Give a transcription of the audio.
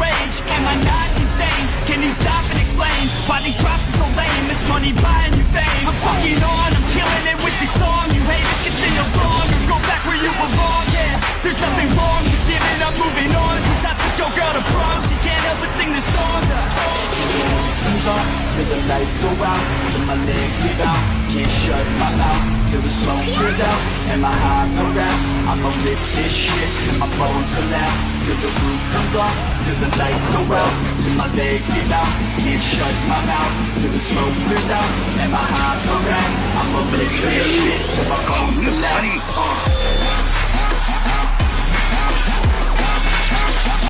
rage. Am I not insane? Can you stop and explain why these drops are so lame? Is money buying you fame? I'm fucking on, I'm killing it with this song. You haters can sing along or go back where you belong. Yeah, there's nothing wrong with giving up, moving on. 'Cause I took your girl to prom, she can't help but sing this song. Comes off till the lights go out, till my legs give out. Can't shut my mouth till the smoke clears out. And my high harass? I'ma rip this shit till my bones collapse. Till the roof comes off, till the lights go out, till my legs give out. Can't shut my mouth till the smoke clears out. And my high harass? I'ma rip this shit till my bones collapse.